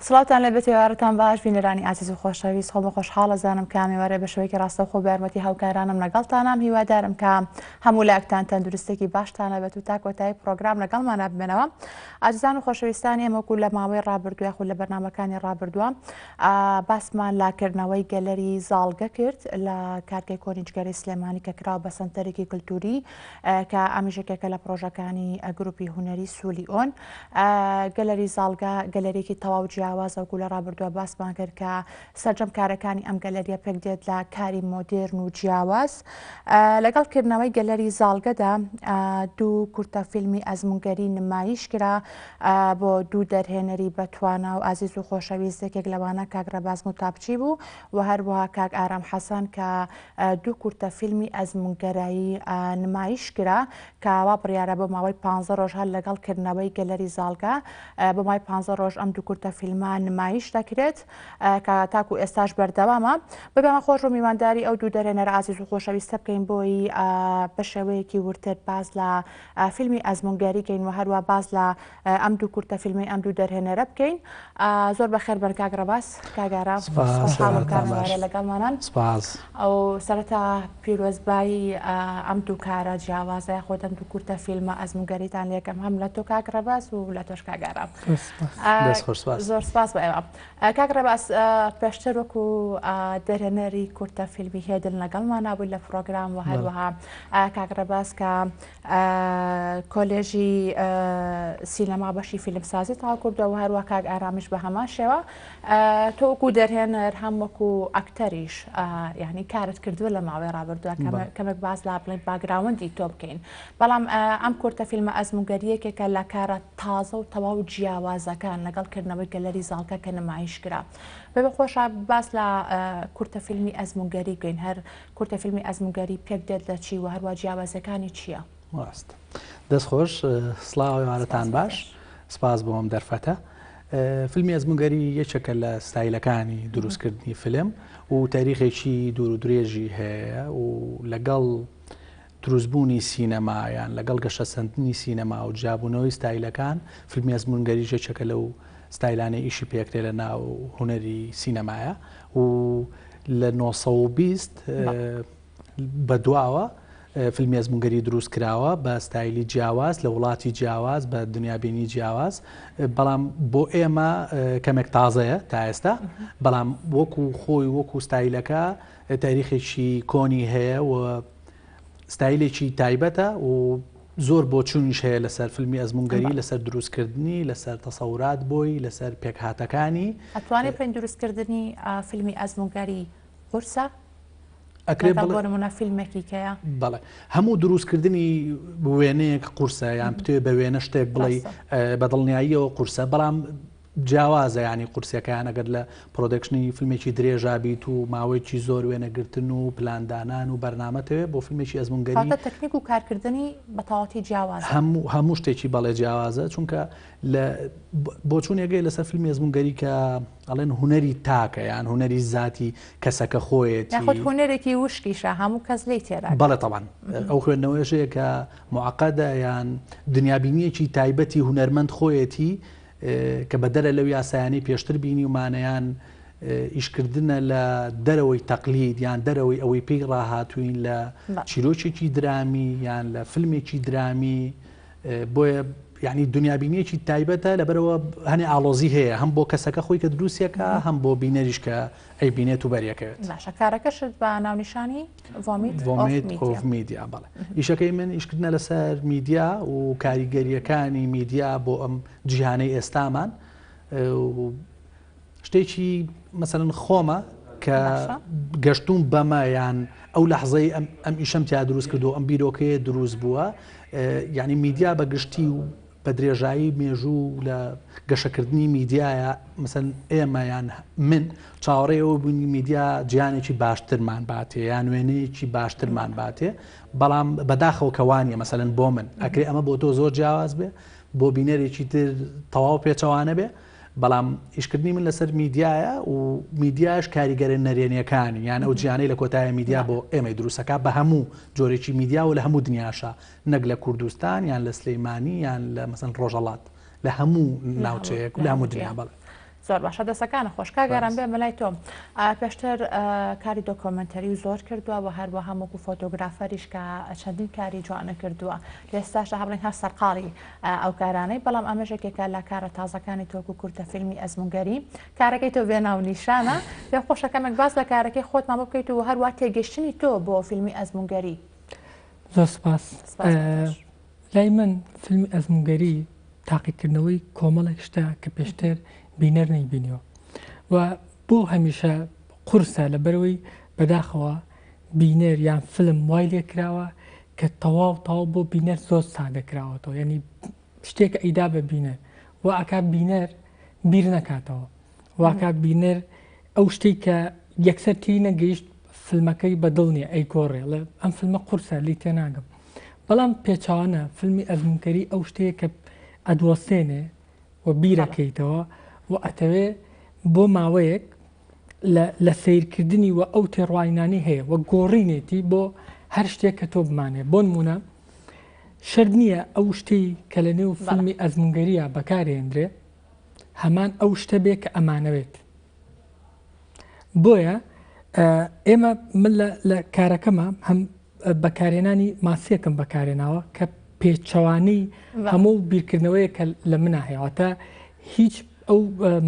سڵاوتان لێبێت ئێوارەتان باش بینەرانی ئازیز و خۆشەویست خۆم بە خۆشحاڵ ئەزانم کە ئەمێوارە بە شێوەیەکی ڕاستەوخۆ بە یارمەتی هاوکارانم لەگەڵتانام هیوادارم کە هەموو لایەکتان تەندروستێکی باشتان هەبێت و تا کۆتایی پرۆگرام لەگەڵمانە بمێنەوە ئازیزان و خۆشەویستان ئێمە وەکو لە ماوەی ڕابردوو یاخود لە بەرنامەکانی ڕابردووە باسمان لە کردنەوەی گەلەری زاڵگە کرد لە کارگەی کۆنی جگەرەی سلێمانی کە کراوە بە سەنتەرێکی کلتوری کە ئەمیش یەکێکە لە پڕۆژەکانی گروپی هونەری سولی ئۆن. گەلەری زاڵگە گەلەریەکی تەواو جیاوازە وەکو لە ڕابردووە باسمان کرد کە سەرجەم کارەکانی ئەم گەلەریە پێک دێت لە کاری مۆدێرن و جیاواز. لەگەڵ کردنەوەی گەلەری زاڵگەدا دوو کورتە فیلمی ئەزمونگەری نمایش کرا بۆ دوو دەرهێنەری بەتوانا و ئازیز و خۆشەویست یەکێک لەوانە کاک ڕێباز موتابچی بوو و هەروەها کاک ئارام حەسەن کە دوو کورتە فیلمی ئەزموونگەرایی نمایش کرا کە وا بڕیارە بۆ ماوەی پانزە ڕۆژ هەر لەگەڵ کردنەوەی گەلەری زاڵگە بۆ ماوەی پانزە ڕۆژ ئەم دوو کورتە فیلمە نمایش دەکرێت کە تاکو ئێستاش بەردەوامە. بەپێمان خۆش بوو میوانداری ئەو دوو دەرهێنەرە ئازیز و خۆشەویستە بکەین بۆی بە شێوەیەکی وردتر باس لە فیلمی ئەزموونگەری کەین و هەروە باس لە ئەم دوو کورتە فیلمەی ئەم دوو دەرهێنەرە بکەین. زۆر بەخێر بن کاک ڕەباس کاک ئارام خۆشحاڵم کە ئەمەوارە لەگەڵمانان. سپاس. ئەو سەرەتا پیرۆزبایی ئەم دوو کارە جیاوازە یاخود ئەم دوو کورتە فیلمە ئەزموونگەریتان لێکەم هەم لە تۆ کاک ڕێباز و لە تۆش کاک ئارام. دەست خۆش سپاس. زۆر سپاس بۆ ئێوە. کاک ڕێباز پێشتر وەکو دەرهێنەری کورتە فیلمی هێدل لەگەڵمانا بووی لە پرۆگرام و هەروەها کاک ڕێباز کە کۆلێژی سینەما بەشی فیلمسازی تەواو کردووە و هەروە کاک ئارامیش بە هەمان شێوە تۆ وەکو دەرهێنەر هەم وەکو ئەکتەریش یعنی کارت کردووە لە ماوەی ڕابردووە کەمێک باس لا بڵێن background ی تۆ بکەین بەڵام ئەم کورتە فیلمە ئەزموونگەریەکێکە لە کارە تازە و تەواو جیاوازەکان لەگەڵ کردنەوەی گەلەری زاڵکە کە نمایش کرا بێ خۆشە باس لە کورتە فیلمی ئەزموونگەری بکەین هەر کورتە فیلمی ئەزموونگەری پێک دێت لە چی و هەروا جیاوازیەکانی چیە؟ ڕاست. دەست خۆش سڵاو ئێوارەتان باش سپاس بۆ ئەم دەرفەتە. فیلمی ئەزموونگەری یەکێکە لە ستایلەکانی دروستکردنی فیلم و تاریخێکی دوور و درێژی هەیە و لەگەڵ دروستبوونی سینەما یان لەگەڵ گەشەسەندنی سینەما و جیابوونەوەی ستایلەکان فیلمی ئەزموونگەریش یەکێکە لەو ستایلانەی ئیشی پێکرێ لە ناو هونەری سینەمایە و لە 920 بەدواوە فیلمی ئەزموونگەری دروست کراوە بە ستایلی جیاواز لە وڵاتی جیاواز بە دنیابینی جیاواز بەڵام بۆ ئێمە کەمێک تازەیە تا ئێستا بەڵام وەکو خۆی وەکو ستایلەکە تاریخێکی کۆنی هەیە و ستایلێکی تایبەتە و زۆر بۆچوونیش هەیە لەسەر فیلمی ئەزموونگەری، لەسەر دروستکردنی، لەسەر تەسەورات بۆی، لەسەر پێکهاتەکانی. ئەتوانێ بڵێین دروستکردنی فیلمی ئەزموونگەری قورسە؟ ئەکرێ لەگەڵ بۆ نموونە فیلمێکی کەیە؟ بەڵێ هەموو دروستکردنی وێنەیەک قورسە یان بتەوێ بە وێنە شتێک بڵێی بە دڵنیاییەوە قورسە بەڵام جیاوازە یانی قورسیەکەیان ئەگەر لە production ی فیلمێکی درێژا بیت و ماوەیەکی زۆر وێنەگرتن و پلاندانان و بەرنامەتەوێ بۆ فیلمێکی ئەزمونگەری کەواتە تەکنیک و کارکردنی بە تەواوەتی جیاوازە. هەموو هەموو شتێکی بەڵێ جیاوازە چونکە لە بۆچوونێک هەیە لەسەر فیلمی ئەزمونگەری کە ئەڵێن هونەری تاکە یان هونەری زاتی کەسەکە خۆیەتی یاخود هونەرێکی وشکیشە هەموو کەس لێی تێناگات. بەڵێ تەبعەن ئەو خوێندنەوەیەش هەیە کە موعەقەدە یان دنیابینییەکی تایبەتی هونەرمەند خۆیەتی کە بەدەرە لەو یاسایانەی پێشتر بینیومانە یان ئیشکردنە لە دەرەوەی تەقلید یان دەرەوەی ئەوەی پێی ڕاهاتوین لە چیرۆکێکی درامی یان لە فیلمێکی درامی بۆیە یعنی دنیابینیەکی تایبەتە لەبەرەوە هەنێ ئاڵۆزی هەیە هەم بۆ کەسەکە خۆی کە دروستەکە هەم بۆ بینەریش کە ئەیبینێت و بەریەکەوێت. باشە کارەکەشت بە ناونیشانی Vomit of Media بەڵێ ئیشەکەی من ئیشکردنە لەسەر میدیا و کاریگەریەکانی میدیا بۆ ئەم جیهانەی ئێستامان شتێکی مەسەرن خۆمە کە گەشتوم بەمە یان ئەو لەحزەی ئەم ئیشەم تیا دروست کردو ئەم بیرۆکەیە دروست بووە یعنی میدیا بە گشتی و بە درێژایی مێژوو لە گەشەکردنی میدیایە مەسەن ئێمە یان من چاوەڕێی ئەوە بووین میدیا جیهانێکی باشترمان باتێ یان وێنەیەکی باشترمان باتێ بەڵام بەداخەوە کە وانە مەسەلەن بۆ من ئەکرێ ئەمە بۆ تۆ زۆر جیاواز بێ بۆ بینەرێکی تر تەواو پێچەوانە بێ بەڵام ئیشکردنی من لەسەر میدیایە و میدیاش کاریگەرە نەرێنیەکانی یان ئەو جیانەی لە کۆتایە میدیا بۆ ئێمەی دروستەکە بە هەموو جۆرێکی میدیا و لە هەموو دنیاشە نەک لە کوردستان یان لە سلیمانی یان لە مەسەن ڕۆژەڵات لە هەموو ناوچەیەک لە هەموو دنیا بەڵێ. زۆر باشە دەسەکانت خۆش کاک ئارام بێمە لای تۆ پێشتر کاری documentary و زۆر کردووە و هەروەها وەکو photographer یش کە چەندین کاری جوانە کردووە لە ئێستاشدا هەبڵین هەر سەرقاڵی ئەو کارانەی بەڵام ئەمەش یەکێکە لە کارە تازەکانی تۆکو کورتە فیلمی ئەزمونگەری کارەکەی تۆ بێ ناونیشانە پێم خۆشە کەمێک باس لە کارەکەی خۆتمان بۆ بکەیت و هەروە تێگەشتنی تۆ بۆ فیلمی ئەزمونگەری. زۆر سپاس. لای من فیلمی ئەزمونگەری تاقیکردنەوەی کۆمەڵێک شتە کە پێشتر بینەر نەیبینیوە و بۆ هەمیشە قورسە لەبەرەوەی بەداخەوە بینەر یان فیلم وای لێ کراوە کە تەواو تەواو بۆ بینەر زۆر سادە کراوەتەوە یعنی شتێک ئەیدا بە بینەر و ئەکا بینەر بیر نەکاتەوە واکا بینەر ئەو شتێک کە یەکسەر تی نەگەیشت فیلمەکەی بەدڵ نییە ئەی گۆڕێ ئەم فیلمە قورسە لی تێناگەم بەڵام پێچەوانە فیلمی ئەزموونکەری ئەو شتەیە کە ئەدوەستێنێ و بیرەکەیتەوە و ئەتەوێ بۆ ماوەیەک لە سەیرکردنی و ئەو تێڕوانینانی هەیە و گۆڕینێتی بۆ هەر شتێک کە تۆ بمانێ بۆ نمونە شەرت نییە ئەو شتەی کە لە نێو فیلمی ئەزمونگەریە بەکارێندرێ هەمان ئەو شتە بێ کە ئەمانەوێت بۆیە ئێمە من لە کارەکەمە هەم بەکارهێنانی ماسیەکم بەکارهێناوە کە پێچەوانەی هەموو بیرکردنەوەیە کە لە منا هەیە واتە هیچ ئەو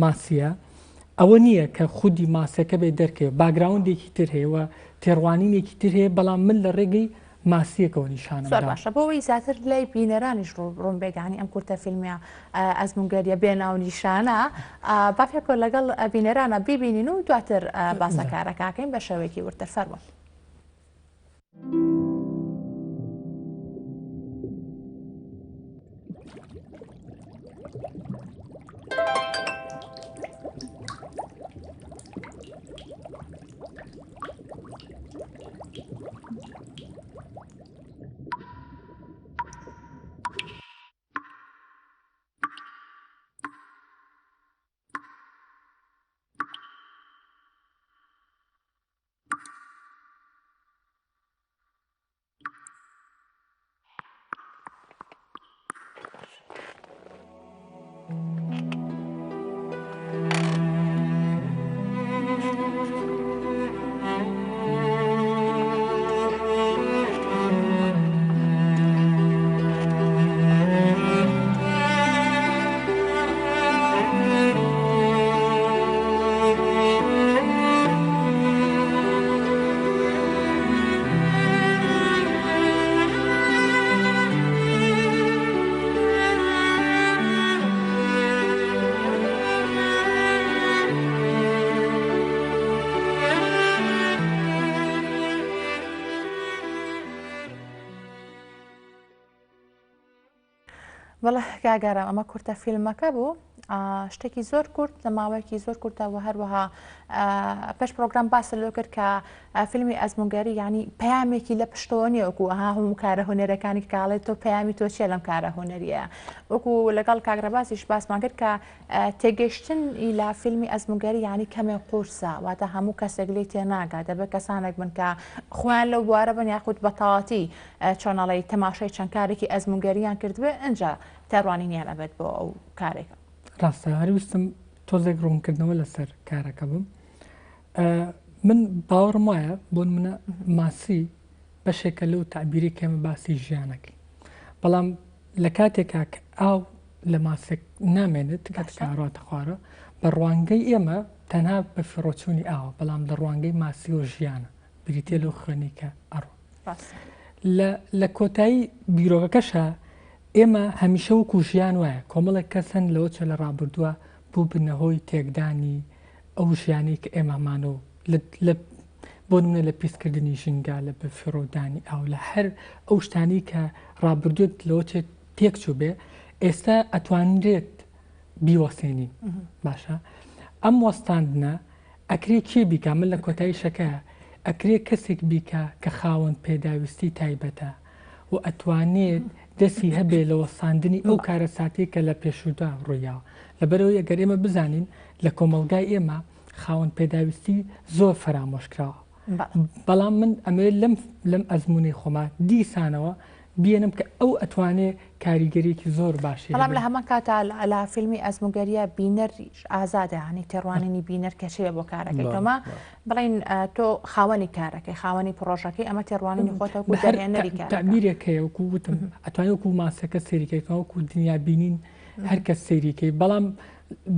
ماسیە ئەوە نییە کە خودی ماسەکە بێ دەرکەوێت background ێکی تر هەیە و تێڕوانینێکی تر هەیە بەڵام من لە ڕێگەی ماسیەکەوە نیشانم زۆر باشە بۆ ئەوەی زیاتر لای بینەرانیش ڕوون بێت یانی ئەم کورتە فیلمە ئەزمونگەریە بێ ناونیشانە با پێکەوە لەگەڵ بینەرانە بیبینین و دواتر باسە کارەکەکەین بە شێوەیەکی وردتر فەرموون. بەڵێ کاک ئارام ئەمە کورتە فیلمەکە بوو شتێکی زۆر کورت لە ماوەیەکی زۆر کورتە و هەروەها پێش پرۆگرام باس لەوە کرد کە فیلمی ئەزمونگەری ینی پەیامێکی لە پشتەوە نییە وەکو ئەها هەموو کارە هونەرەکانی کاڵێت تۆ پەیامی تۆ چیە لەم کارە هونەریە وەکو لەگەڵ کاک ڕێبازیش باسمان کرد کە تێگەشتن لە فیلمی ئەزمونگەری ینی کەمێک قورسە واتە هەموو کەسێک لی تێناگات دەبێت کەسانێک بن کە خۆیان لەو بوارە بن یاخود بەتەواتی چۆن ئەڵێی تەماشای چەند کارێکی ئەزموونگەریان کردبێ ئنجا تێڕوانینیان ئەبێت بۆ ئەو کارێکە. ڕاستە هەر ویستم تۆزێک ڕوونکردنەوە لەسەر کارەکە بم من باوەڕم وایە بۆ منە ماسی بەشێکە لەو تعبیری کەمە باسی ژیانەکەی بەڵام لە کاتێکا کە ئاو لە ماسێک نامێنێت کاتکاراتە خوارە بە ڕوانگەی ئێمە تەنها بە فڕۆچوونی ئاوە بەڵام لە ڕوانگەی ماسی و ژیانە بریتە لەو خوێنی کە ئەڕۆ لە کۆتایی بیرۆکەکەشا ئێمە هەمیشە وەکو ژیان وایە کۆمەڵێک کەس هەن لەوە چە لە ڕابردووە بووبنە هۆی تێکدانی ئەو ژیانەی کە ئێمەمان و لە بۆ نمونە لە پیسکردنی ژینگە لە بەفیڕۆدانی ئاو لە هەر ئەو شتانی کە ڕابردووت لەوە چێت تێک چوو بێ ئێستا ئەتوانرێت بیوەسێنین باشە ئەم وەستاندنە ئەکرێ کێ بیکا؟ من لە کۆتایی شەکەیا ئەکرێ کەسێک بیکا کە خاوەن پێداویستی تایبەتە و ئەتوانێت دەستی هەبێ لە وەستاندنی ئەو کارەساتەی کە لە پێشوودا ڕوویاوە. لەبەرئەوەی ئەگەر ئێمە بزانین لە کۆمەڵگای ئێمە خاوەن پێداویستی زۆر فەرامۆش کراوە. بەڵام من ئەمەوێت لەم لەم ئەزموونەی خۆما دیسانەوە بێنم کە ئەو ئەتوانێ کاریگەریەکی زۆر باشی بەڵام لە هەبێ. هەمان کاتا لە فیلمی ئەزموونگەریە بینەر ئازادە یانی تێڕوانینی بینەر کە چیە بۆ کارەکەی تۆمە بڵین تۆ خاوەنی کارەکەی خاوەنی پرۆژەکەی ئەمە تێڕوانینی خۆتە وەکو دەرهێنەری کارەکە. تەعبیرێک هەیە وەکو وتم ئەتوانی وەکو ماسەکە سەیری کەی ئەتوانی وەکو دنیا بینین هەر کەس سەیری کەی بەڵام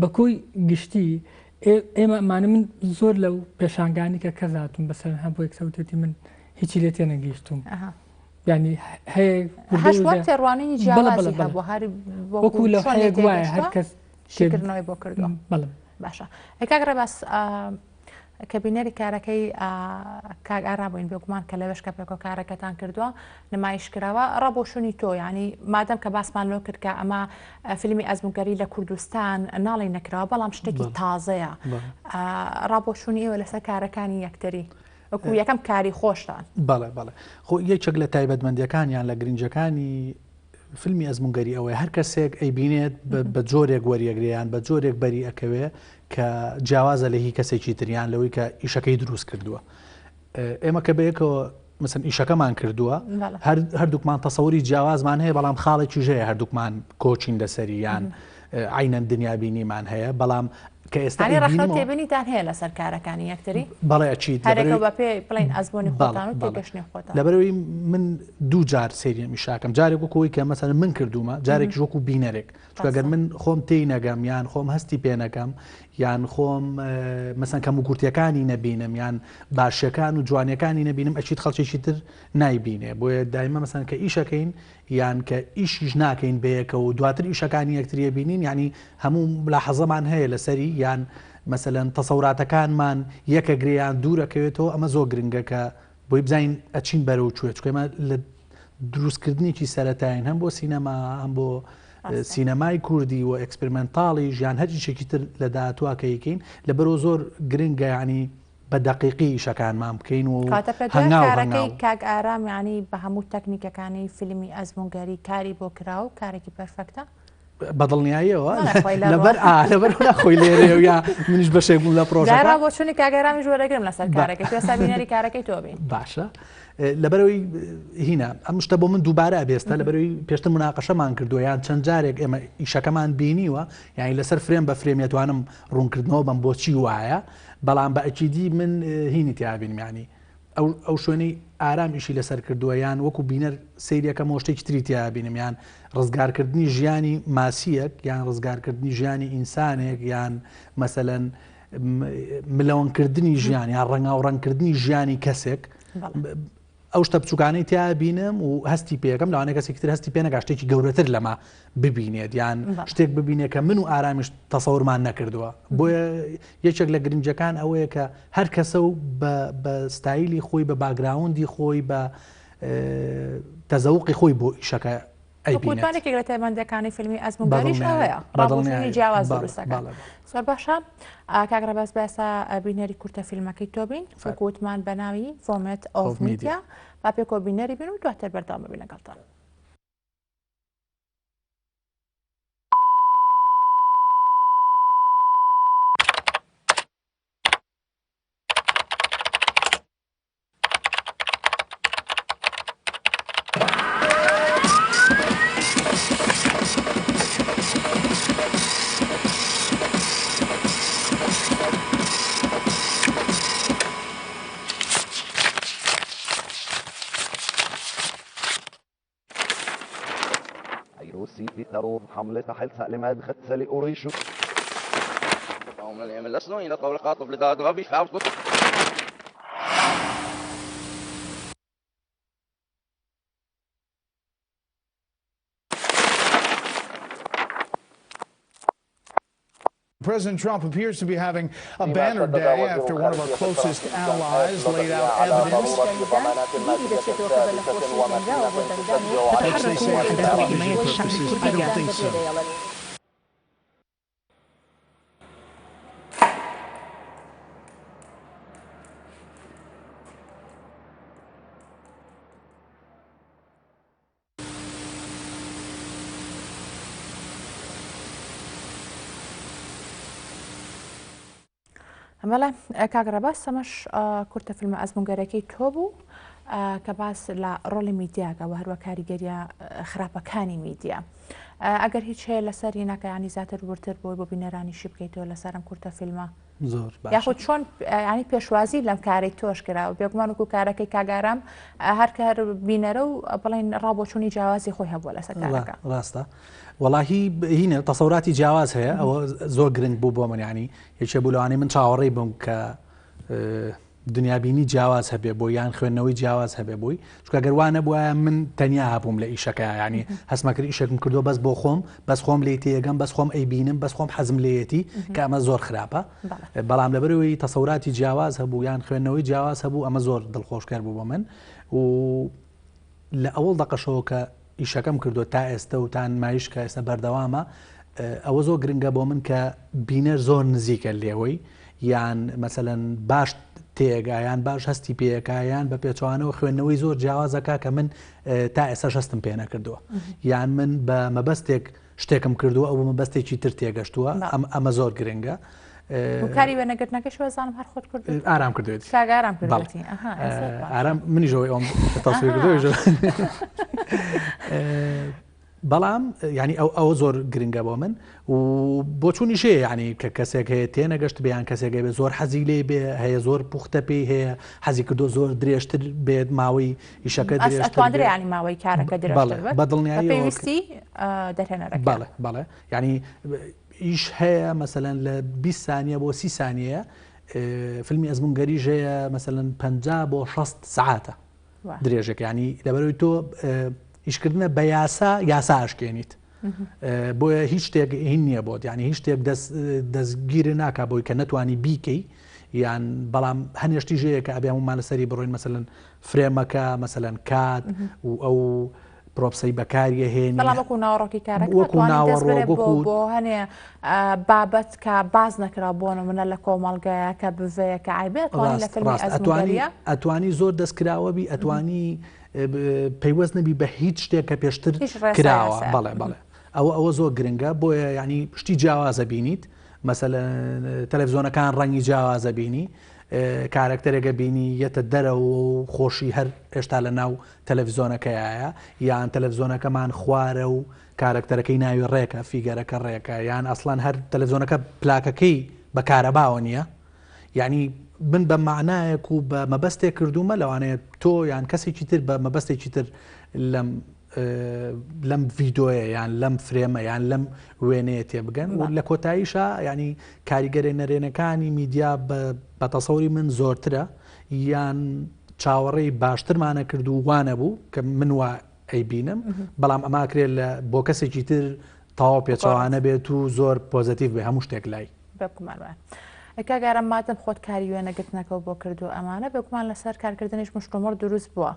بە کۆی گشتی ئێمە ئەمانە من زۆر لەو پێشانگانی کە کەس هاتوون بەسەر هەبوو یەکسەر وتێتی من هیچی لێ تێنەگەیشتوم ینی هەیە هەشت تێڕوانینی جیاوازی هەبوو هەر وەکو لە هەیە وایە هەر کەس شیکردنەوەی بۆ کردووە بەڵێ باشە ئەی کاک ڕێباز کە بینەری کارەکەی کاک ئارام بووین بێگومان کە لەوێش کە پێکۆ کارەکەتان کردووە نمایش کراوە ڕا بۆ شوونی تۆ ینی مادەم کە باسمان لۆ کرد کە ئەمە فیلمی ئەزمونگەری لە کوردستان ناڵی نەکراوە بەڵام شتێکی تازەیە ڕا بۆ شوونی ئێوە لەسەر کارەکانی یەکتری وەکو یەکەم کاری خۆشتان. بەڵێ بەڵێ خۆ یەکێک لە تایبەتمەندیەکان یان لە گرنگەکانی فیلمی ئەزمونگەری ئەوەیە هەر کەسێک ئەیبینێت بە جۆرێک وەریەگرێ یان بە جۆرێک بەری ئەکەوێ کە جیاوازە لە هی کەسێکی تریان لەوەی کە ئیشەکەی دروست کردووە ئێمە کە بەیەکەوە مثلەن ئیشەکەمان کردووە هەردووکمان تەسەوری جیاوازمان هەیە بەڵام خاڵێکی ژەیە هەردووکمان کۆچین لەسەری یان عینەن دنیابینیمان هەیە بەڵام کە ئێستا ڕەخنە و تێبینیتان هەیە لەسەر کارەکانی یەکتری؟ بەڵێ ئەکید هەرێکە بە پێ بڵێن ئەزموونی خۆتان و تێگەشتنی خۆتان. لەبەرئەوەی من دوو جار سەیری ئەم ئیشاکەم جارێک وەکو ئەوەی کە مەسەلەن من کردوومە جارێکیش وەکو بینەرێک چونکە گەر من خۆم تێی نەگەم یان خۆم هەستی پێ نەکەم یان خۆم مەسەن کەموکورتیەکانی نەبینم یان باشیەکان و جوانیەکانی نەبینم ئەکید خەڵکێکی تر نایبینێ بۆیە دایمە مەسەن کە ئیشەکەین یان کە ئیشیش ناکەین بەیەکەوە و دواتر ئیشەکانی یەکتری ئەبینین یانی هەموو ملاحەزەمان هەیە لەسەری یان مەسەلەن تەسەوراتەکانمان یەکەگرێ یان دوور ئەکەوێتەوە ئەمە زۆر گرنگە کە بۆی بزانین ئەچین بەرەو کوێ چونکە ئێمە لە دروستکردنێکی سەرەتاین هەم بۆ سینەما هەم بۆ سینەمای کوردی و experimental ی ژیان هەر ئیشێکی تر لە داهاتووە کە یکەین لەبەرەوە زۆر گرنگە یعنی بە دەقیقی ئیشەکانمان بکەین و کەواتە پێت وایە هەنگاو کارەکەی هەنگاو. کاک ئارام یانی بە هەموو تەکنیکەکانی فیلمی ئەزموونگەری کاری بۆ کرا و کارێکی perfect ە؟ بە دڵنیاییەوە نەڵێ خۆی لە لەبەر ڕۆ. ئا لەبەر ئەوە خۆی لێرەیە و یا منیش بەشێک بووم لە جا پڕۆژەکە. ڕا بۆچوونی کاک ئارامیش وەرەگرم لەسەر بە کارەکەی تۆ ئێستا بینەری کارەکەی تۆ بین. باشە لەبەرئەوەی هینا ئەم شتە بۆ من دووبارە ئەبێستە لەبەرئەوەی پێشتر موناقەشەمان کردووە یان چەند جارێک ئێمە ئیشەکەمان بینیوە یانی لەسەر frame بە frame ئەتوانم ڕوونکردنەوە بەم بۆچی وایە بەڵام بە ئەکیدی من هینی تیا بینم یانی ئەو ئەو شوێنەی ئارام ئیشی لەسەر کردووە یان وەکو بینەر سەیرەکەمەوە شتێکی تری تیا بینم یان ڕزگارکردنی ژیانی ماسیەک یان ڕزگارکردنی ژیانی ئینسانێک یان مەسەلەن ملەوەنکردنی ژیان یان ڕەنگاوڕەنگکردنی ژیانی کەسێک ئەو شتە بچوکانەی تیا بینم و هەستی پێکەم لەوانەیە کەسێکی تر هەستی پێ نەکات شتێکی گەورەتر لەمە ببینێت یان شتێک ببینێت کە من و ئارامیش تەسەورمان نەکردووە بۆیە یەکێک لە گرنگەکان ئەوەیە کە هەر کەسە و بە ستایلی خۆی بە background ی خۆی بە تەزەوقی خۆی بۆ ئیشەکە ئەیبینێت. وەکو یەکێک لە تایبەتمەندییەکانی فیلمی ئەزموونگەریش ئەوەیە ڕابۆچوونی جیاواز دروست دەکات. زۆر باشە کاک ڕێباز با ئێستا بینەری کورتە فیلمەکەی تۆ بین وەکو وتمان بە ناوی Vomit of Media با پێکەوە بینەری بین و دواتر بەردەوام ببین لەگەڵتان. President Trump appears to be having a banner day after one of our closest allies laid out evidence. Which they say for television purposes. I don't think so. بەڵێ کاک ڕەباس ئەمەش کورتە فیلمە ئەزمونگەرەکەی تۆ بوو. کە باس لە ڕۆڵی میدیاکە و هەروە کاریگەریە خراپەکانی میدیا. ئەگەر هیچ هەیە لەسەر ینەکە ینی زیاتر وردتر بۆی بۆ بینەرانی شی بکەیتەوە لەسەر ئەم کورتە فیلمە. زۆر باشە. یاخود چۆن ینی پێشوازی لەم کارەی تۆش کرا و بێگومان وەکو کارەکەی کاک ئارام هەر کە هەر بینەرە و بڵێن ڕابۆچوونی جیاوازی خۆی هەبووە لەسەر کارەکە. ڕاستە وەڵاهی هینە تەسەوراتی جیاواز هەیە ئەوە زۆر گرنگ بوو بۆ من ینی یەکێ بوو لەوانەی من چاوەڕێی بووم کە دنیابینی جیاواز هەبێ بۆ یان خوێندنەوەی جیاواز هەبێ بۆی چونکە گەر وا نەبوایە من تەنیا هەبووم لە ئیشەکە ینی هەستمەکرد ئیشێکم کردو بەس بۆ خۆم بەس خۆم لێی تێگەم بەس خۆم ئەیبینم بەس خۆم حەزم لێیەتی کە ئەمە زۆر خراپە بەڵام لەبەرەوەی تەسەوراتی جیاواز هەبوو یان خوێندنەوەی جیاواز هەبوو ئەمە زۆر دڵخۆشکەر بوو بۆ من و لە ئەوەڵ دەقەشەوە کە ئیشەکەم کردووە تا ئێستە و تا نمایش کە ئێستا بەردەوامە ئەوە زۆر گرنگە بۆ من کە بینەر زۆر نزیکە لێوەی یان مەسەلەن باش تێگا یان باش هەستی پێەکە یان بە پێچوانەوە خوێندنەوەی زۆر جیاوازەکە کە من تا ئێستا هەستم پێ نەکردووە یان من بە مەبەستێک شتێکم کردووە ئەو مەبەستێکی تر تێگەشتووە ئەم ئەمە زۆر گرنگە. کاری وێنەگرتنەکەش وەزانم هەر خۆت کرد ئارام کردێت ئارام کردێتی ئارام منیشەوەی ئەوم تەسویر کردو بەڵام ینی ئەو ئەوە زۆر گرنگە بۆ من و بۆچوونی شێ ینی کە کەسێک هەیە تێنەگەشت بیان کەسێک بێ زۆر حەزی لێ بێ هەیە زۆر پوختە پێی هەیە حەزی کردو زۆر درێژتر بێت ماوەی ئیشەکە درێژتر ینی ماوەی کارەکە درێژتر بە دڵنیایی پێویستی دەرهێنەرەکە بەڵێ بەڵێ ینی ئیش هەیە مەسەلەن لە 20 سانیە بۆ 30 سانیەیە فیلمی ئەزمونگەریش هەیە مەسەلەن 50 بۆ 60 سعاتە درێژێک ینی لەبەرەوەی تۆ ئیشکردنە بە یاسا یاسا ئەشکێنیت بۆیە هیچ شتێک هین نییە بۆت یعنی هیچ شتێک دەستگیر ناکا بۆی کە نەتوانی بیکەی یان بەڵام هەنێشتی ژەیە کە ئەبێ هەمومان لەسەری بڕۆین مەسەن frame ەکە مەسەلەن کات و ئەو props ەی بەکاریە هێنی بەڵام وەکو ناوەڕۆکی کارەکە وەکو ناوەڕۆک وەکو بۆ هەنێ بابەت کە باز نەکرا بۆ نمونە لە کۆمەڵگەیە کە بڤەیە کە عیبێ ئەتوانی لە فیلمی ئەزموونگەریە ئەتوانی زۆر دەستکراوە بی ئەتوانی پەیوەست نەبی بە هیچ شتێک کە پێشتر کراوە بەڵێ بەڵێ ئەوە ئەوە زۆر گرنگە بۆیە ینی شتی جیاوازە بینیت مەسەلەن تەلەفزیۆنەکان ڕەنگی جیاوازە بینی کارەکتەرێکە بینی یەتە دەرەوە و خۆشی هەر هێشتا لە ناو تەلەفزیۆنەکەیایە یان تەلەفزیۆنەکەمان خوارە و کارەکتەرەکەی ناوی ڕێکە figure ەکە ڕێکە یان ئەسڵەن هەر تەلەفزیۆنەکە پلاکەکەی بە کارەباوە نییە یعنی من بە معنایەک و بە مەبەستێک کردومە لەوانەیە تۆ یان کەسێکی تر بە مەبەستێکی تر لەم لەم ڤیدۆیە یان لەم frame ە یان لەم وێنەیە تێبگەن و لە کۆتاییشا ینی کاریگەرە نەرێنەکانی میدیا بە تەسەوری من زۆرترە یان چاوەڕێی باشترمانە کرد و وانە بوو کە من وا ئەیبینم بەڵام ئەماکرێت لە بۆ کەسێکی تر تەواو پێچەوانە بێت و زۆر positive بێ هەموو شتێک لای. بێگومان وایە. کاک ئارام مادەم خۆت کاری وێنەگرتنەکەو بۆ کردو ئەمانە بێگومان لەسەر کارکردنیش مشتومڕ دروست بووە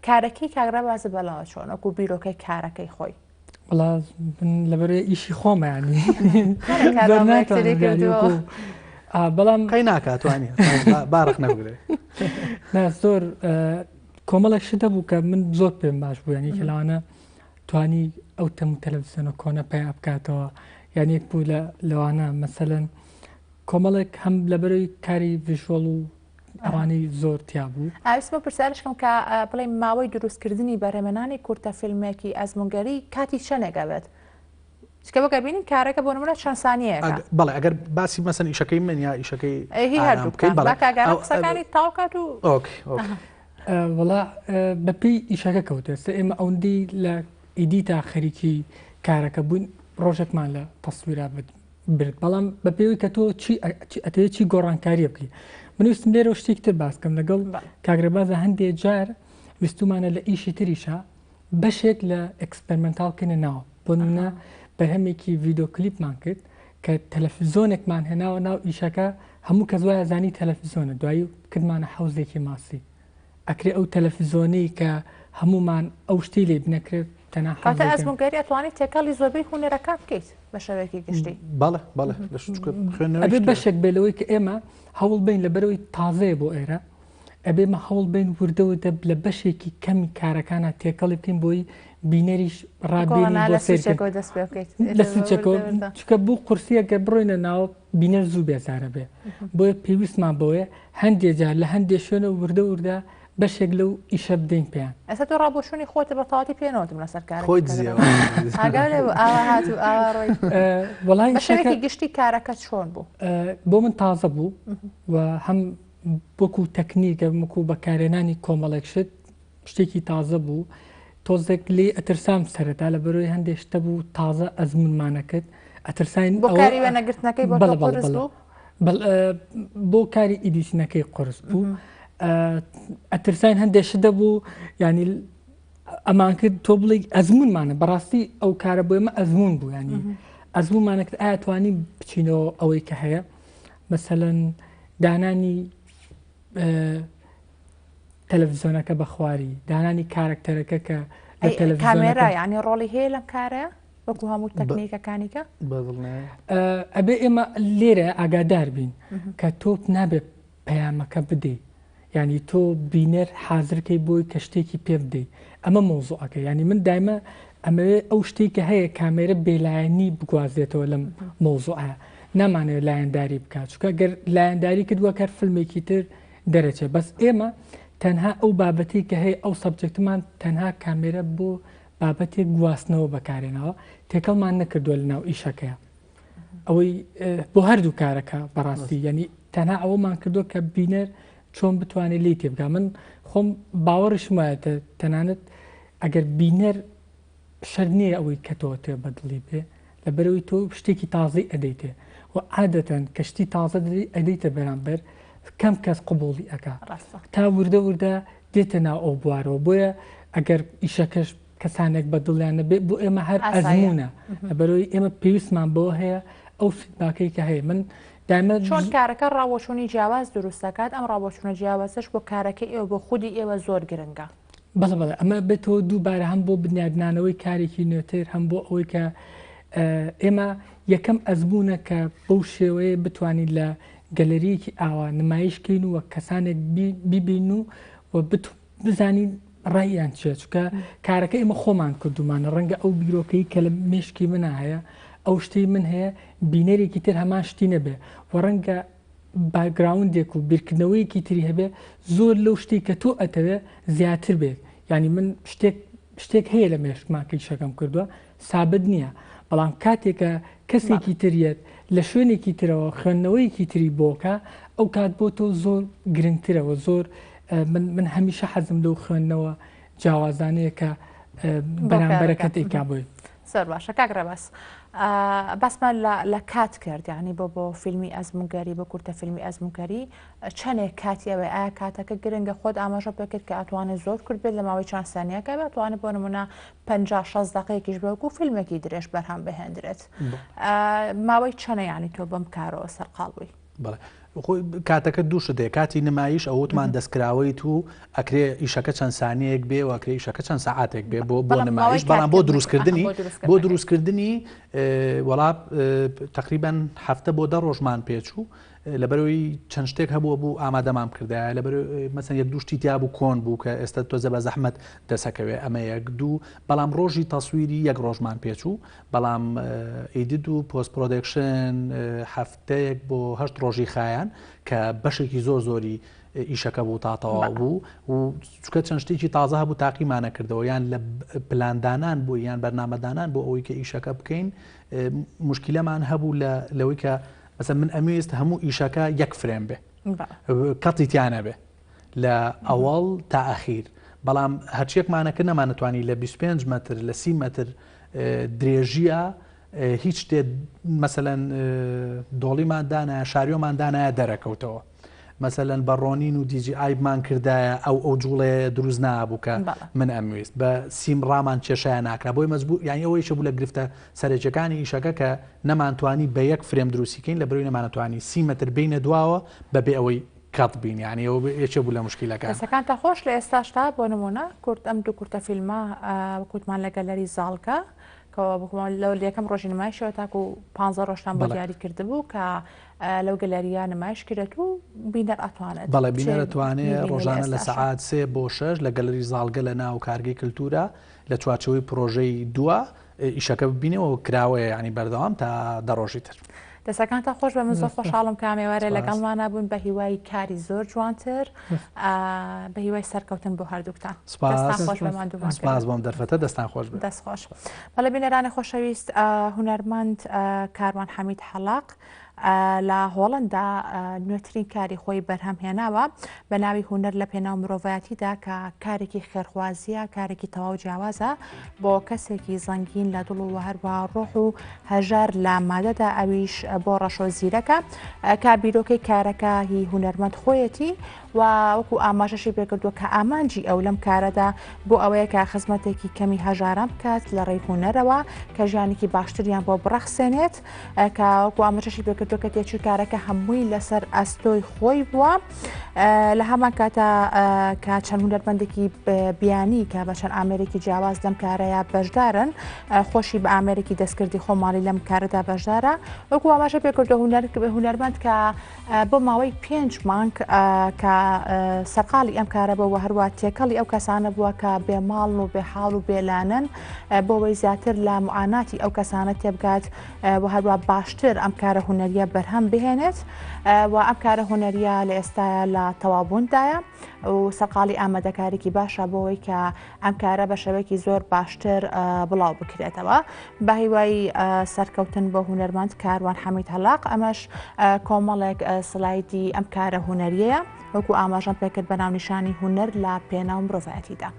کارەکەی کاک ڕێباز بەلاوە چۆن وەکو بیرۆکەی کارەکەی خۆی؟ وەڵا من لەبەر ئیشی خۆمە ینی بەڵام قەی ناکات توانی بارق نەبگرێ نا زۆر کۆمەڵێک شت هەبوو کە من زۆر پێم باش بوو ینی کە لەوانە توانی ئەو تەم و تەلەڤزیۆنە کۆنە پەیا بکاتەوە یان یەک بوو لە لەوانە مەسەلەن کۆمەڵێک هەم لەبەرەوەی کاری visual و ئەوانەی زۆر تیا بوو. ئاویستمە پرسیارش کەم کە بڵێ ماوەی دروستکردنی بەرهەمێنانی کورتە فیلمێکی ئەزمونگەری کاتی چەندێک ئەبێت؟ چکە وەک ئەبینین کارەکە بۆ نمونە چەند سانیەیەکە. بەڵێ ئەگەر باسی مەسەن ئیشەکەی من یا ئیشەکەی هی هەردوو بکەین بەڵێ قسەکانی تاو کات و okay okay وەڵا بەپێی ئیشەکە کەوتێ سە ئێمە ئەوەندەی لە edit ا خەریکی کارەکە بووین ڕۆژێکمان لە تەسویرا برد بەڵام بە پێوەی کە تۆ چی ئەتەوێت چی گۆڕانکاریە بکەی من ویستم لێرە شتێک تر باس کەم لەگەڵ کاک ڕێبازە هەندێ جار ویستومانە لە ئیشی تریشا بەشێک لە experimental کەنە ناو بۆ نمونە بەرهەمێکی ڤیدۆ کلیپمان کرد کە تەلەفزیۆنێکمان هێناوە ناو ئیشەکە هەموو کەس وایە زانی تەلەفزیۆنە دوایی کردمانە حەوزێکی ماسی ئەکرێ ئەو تەلەفزیۆنەی کە هەموومان ئەو شتەی لێ بنەکرێت تەنها کاتە حەوزێکە. ئەزموونگەری ئەتوانیت تێکەڵی زۆربەی هونەرەکان بکەیت بە شێوەیەکی گشتی. بەڵێ بەڵێ لە چونکە خوێندنەوەی ئەبێ شتێ. بەشێک بێ لەوەی کە ئێمە هەوڵ بەین لەبەرئەوەی تازەیە بۆ ئێرە ئەبێ مە هەوڵ بەین وردە وردە لە بەشێکی کەمی کارەکانا تێکەڵی بکەین بۆی بینەریش ڕابێنین گۆڕانە بۆ لە سەیرکردن. سوچێکەوە دەست پێ بکەیت. لە سوچێکەوە وردە وردە. چونکە بۆ قورسییە گەر بڕۆینە ناو بینەر زوو بێزارە بێ بۆیە پێویستمان بەوەیە هەندێ جار لە هەندێ شوێنە وردە وردە بەشێک لەو ئیشە بدەین پێیان. ئێستا تۆ ڕابۆچوونی خۆتە بە تەواتی پێ نەوتم لەسەر کارەکە خۆی دزیەوە. ئاگام لێ بوو ئاوا هات و ئاوا ڕۆی. وەڵای بە شێوەیەکی گشتی کارەکە چۆن بوو؟ بۆ من تازە بوو و هەم وەکو تەکنیکە وەکو بەکارهێنانی کۆمەڵێک شت شتێکی تازە بوو تۆزێک لێ ئەترسام سەرەتا لە بەرۆی هەندێک شتە بوو تازە ئەزمونمانەکرد ئەترساین بۆ کاری وێنەگرتنەکەی بۆ تۆ قورس بوو؟ بۆ کاری editing ەکەی قورس بوو ئەترساین هەندێک شت دەبوو ینی ئەمان کرد تۆ بڵێ ئەزمونمانە بەڕاستی ئەو کارە بۆ ئێمە ئەزمون بوو ینی ئەزمونمانە کرد ئایا توانی بچینەوە ئەوەی کە هەیە مەسەەن دانانی تەلەڤزیۆنەکە بە خواری دانانی کارکتەرەکە کە لە تەلەڤزیۆنەکە ینی ڕۆڵی هەیە لەم کارە وەکو هەموو تەکنیکەکانی کە ئەبێ ئێمە لێرە ئاگادار بین کە تۆ نابێت پەیامەکە بدەیت ینی تۆ بینەر حازرکەی بۆی کە شتێکی پێ بدەیت ئەمە مۆزوعەکە ینی من دایمە ئەمەوێ ئەو شتێک کە هەیە کامێرە بێلایەنی بگوازێتەوە لەم مۆزوعە نامانەوێت لایەنداری بکات چونکە گەر لایەنداری کردووە کەر فیلمێکی تر دەرەچێت بەس ئێمە تەنها ئەو بابەتی کە هەیە ئەو subject مان تەنها کامێرە بۆ بابەتێک گواستنەوە بەکارێنەوە تێکەڵمان نەکردووە لە ناو ئیشەکەیە ئەوەی بۆ هەردوو کارەکە بەڕاستی یعنی تەنها ئەوەمان کردووە کە بینەر چۆن بتوانێت لی تێبگا من خۆم باوەڕیشم وایە تەنانەت ئەگەر بینەر شەرت نییە ئەوەی کە تۆ تێ بەدڵی بێ لەبەرەوەی تۆ شتێکی تازەی ئەدەیتێ و عادەتەن کە شتی تازە دەدەی ئەدەیتە بەرامبەر کەم کەس قبوڵی ئەکا تا وردە وردە دێتە ناو ئەو بوارەوە بۆیە ئەگەر ئیشەکەش کەسانێک بە دڵیان نەبێ بۆ ئێمە هەر ئەزمونە لەبەرەوەی ئێمە پێویستمان بەوە هەیە ئەو feedback ەی کە هەیە من دایمە چۆن کارەکە ڕاوەچوونی جیاواز دروست دەکات ئەم ڕاوەچوونە جیاوازەش بۆ کارەکەی ئێوە بۆ خودی ئێوە زۆر گرنگە. بەڵێ بەڵێ ئەمە بێتەوە دووبارە هەم بۆ بنیادنانەوەی کارێکی نوێتر هەم بۆ ئەوەی کە ئێمە یەکەم ئەزمونە کە بەو شێوەیە بتوانین لە گەلەریەکی ئاوا نمایشکەین و کەسانێک بیبین و و بزانین ڕایان چیە چونکە کارەکە ئێمە خۆمان کردومانە ڕەنگە ئەو بیرۆکەی کە لە مێشکی منە هەیە ئەو شتەی من هەیە بینەرێکی تر هەمان شتی نەبێ و ڕەنگە background ێک و بیرکردنەوەیەکی تری هەبێ زۆر لەو شتێک کە تۆ ئەتەوێ زیاتر بێت یعنی من شتێک شتێک هەیە لە مێشکما کە ئیشەکەم کردووە سابت نییە بەڵام کاتێکە کەسێکی تریەت لە شوێنێکی ترەوە خوێندنەوەیەکی تری بۆکە ئەو کات بۆ تۆ زۆر گرنگترەوە زۆر من من هەمیشە حەزم لەو خوێندنەوە جیاوازانەیە کە بەرامبەرەکەت ئەیکا بۆی. زۆر باشە کاک ڕێباز باسمان لە کات کرد یعنی بۆ بۆ فیلمی ئەزمونگەری بۆ کورتە فیلمی ئەزمونگەری چەندێک کاتی ئەوەی ئایا کاتەکە گرنگە خۆت ئاماژە پێکرد کە ئەتوانێت زۆر کورت بێت لە ماوەی چەند سانیەکە بەتوانێت بۆ نمونە 50 60 دقەیەکیش بەوەکو فیلمێکی درێژ بەرهەم بهێندرێت ماوەی چەنە یعنی تۆ بەم کارەوە سەرقاڵ بووی؟ بەڵێ خۆی کاتەکە دوو شت هەیە کاتی نمایش ئەوتمان دەستکراوەیت و ئەکرێ ئیشەکە چەند سانیەک بێ و ئەکرێ ئیشەکە چەند سەعاتێک بێ بۆ بۆ نمایش بەڵام بۆ دروستکردنی بۆ دروستکردنی وەڵا تقریبان هەفتە بۆ دە ڕۆژمان پێچوو لەبەرەوەی چەند شتێک هەبووە بوو ئامادەمان کردایە لەبەر مەسەن یەک دوو شتی تیا بوو کۆن بوو کە ئێستا تۆزە بە زەحمەت دەسەکەوێ ئەمە یەک دوو بەڵام ڕۆژی تەسویری یەک ڕۆژمان پێچوو بەڵام edit و post production هەفتەیەک بۆ هەشت ڕۆژی خایان کە بەشێکی زۆر زۆری ئیشەکە بوو تا تەواو بوو و چکە چەند شتێکی تازە هەبوو تاقیمانە کردەوە یان لە پلاندانان بوو یان بەرنامەدانان بۆ ئەوەی کە ئیشەکە بکەین مشکلەمان هەبوو لە لەوەی کە مەسە من ئەمویست هەموو ئیشەکە یەک frame بێ cut ی تیانە بێ لە ئەوەڵ تا ئەخیر بەڵام هەرچیەکمانە کرد نەمانەتوانی لە 25 مەتر لە 30 مەتر درێژیە هیچ شتێ مەسەلەن dolly مان دانایە شاریۆمان دانایە دەرەکەوتەوە مەسەلەن بە ڕۆنین و DJI مان کردایە ئەو ئەو جوڵەیە دروست نابوو کە من ئەمویست بە سیم ڕامان کێشایە ناکرا بۆی مەجبور یانی ئەوەیشە بوو لە گرفتە سەرەکیەکانی ئیشەکە کە نەمانتوانی بە یەک frame دروستیکەین لە بەروی نەمانەتوانی 30 مەتر بینە دواوە بەبێ ئەوەی cut بین یانی ئەوە یەکێ بوو لە مشکیلەکان. دەستەکانتان خۆش لە ئێستاشدا بۆ نموونە کورت ئەم دوو کورتە فیلمە وەک وتمان لە گەلەری زاڵگە کە لەو یەکەم ڕۆژی نمایشەوە تاکو پ ڕۆژتان بۆ دیاری کردبوو کە لەو گەلەریە نمایش کرێت و بینەر ئەتوانێت بەڵێ بینەر ئەتوانێت ڕۆژانە لە سەعات سێ بۆ شەش لە گەلەری زاڵگە لە ناو کارگەی کللتورە لە چوارچەوەی پرۆژەی دووە ئیشەکە ببینەوە کراوەیە ینی بەردەوام تا دە ڕۆژی تر. دەستەکانتان خۆش بێ من زۆر خۆشحاڵم کە ئەمێوارە لەگەڵمانە بوون بە هیوای کاری زۆر جوانتر بە هیوای سەرکەوتن بۆ هەردووکتان دەستان خۆش بێ ماندوومان سپاس بۆم دەرفەتە دەستان خۆش بێ دەست خۆش بەڵێ بینەرانی خۆشەویست هونەرمەند کاروان حەمید حەلاق لە هۆڵندا نوێترین کاری خۆی بەرهەم هێناوە بە ناوی هونەر لە پێناو مرۆڤایەتیدا کە کارێکی خێرخوازیە کارێکی تەواو جیاوازە بۆ کەسێکی زەنگین لە دڵ و هەروە ڕۆح و هەژار لە مادەدا ئەویش بۆ ڕەشۆ زیرەکە کە بیرۆکەی کارەکە هی هونەرمەند خۆیەتی و وەکو ئاماژەشی پێکردووە کە ئامانجی ئەو لەم کارەدا بۆ ئەوەیە کە خزمەتێکی کەمی هەژاران بکات لە ڕێی هونەرەوە کە ژیانێکی باشتریان بۆ بڕەخسێنێت کە وەکو ئاماژەشی پێکردووە کە تێچووی کارەکە هەمووی لەسەر ئەستۆی خۆی بووە لە هەمان کاتا کە چەند هونەرمەندێکی بیانی کە بە چەند ئامێرێکی جیاواز لەم کارەیە بەشدارن خۆشی بە ئامێرێکی دەستکردی خۆماڵی لەم کارەدا بەشدارە وەکو ئاماژە پێکردو هونەرمەند کە بۆ ماوەی پێنج مانگ کە سەرقاڵی ئەم کارە بووە هەروە تێکەڵی ئەو کەسانە بووە کە بێماڵن و بێحاڵ و بێلانەن بۆەوەی زیاتر لە معاناتی ئەو کەسانە تێبگات و هەروە باشتر ئەم کارە هونەریە بەرهەم بهێنێت و ئەم کارە هونەریە لە ئێستایا لە تەواوبووندایە و سەرقاڵی ئامادەکاریکی باشە بۆەوەی کە ئەم کارە بە شێوەیەکی زۆر باشتر بڵاو بکرێتەوە بە هیوای سەرکەوتن بۆ هونەرمەند کاروان حەمید هەلاق ئەمەش کۆمەڵێک سلایدی ئەم کارە هونەریەیە وەکو ئاماژەم پێکرد بە ناونیشانی هونەر لە پێناو مرۆڤایەتیدا.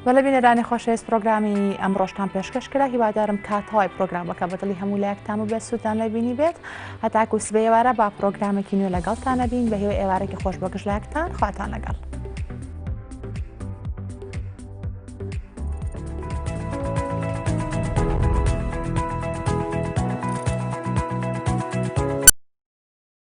بەڵێ بینەرانی خۆشەویست پرۆگرامی ئەمڕۆشتان پێشکەش کرا هیوادارم کاتەوەی پرۆگرامەکە بەدڵی هەموو لایەکتان و بێت سوودان لە بینی بێت هەتاکو سبەی ئێوارە با پرۆگرامێکی نوێ لەگەڵتان نەبین بە هیوای ئێوارێکی خۆش بۆ گشت لایەکتان خواتان لەگەڵ.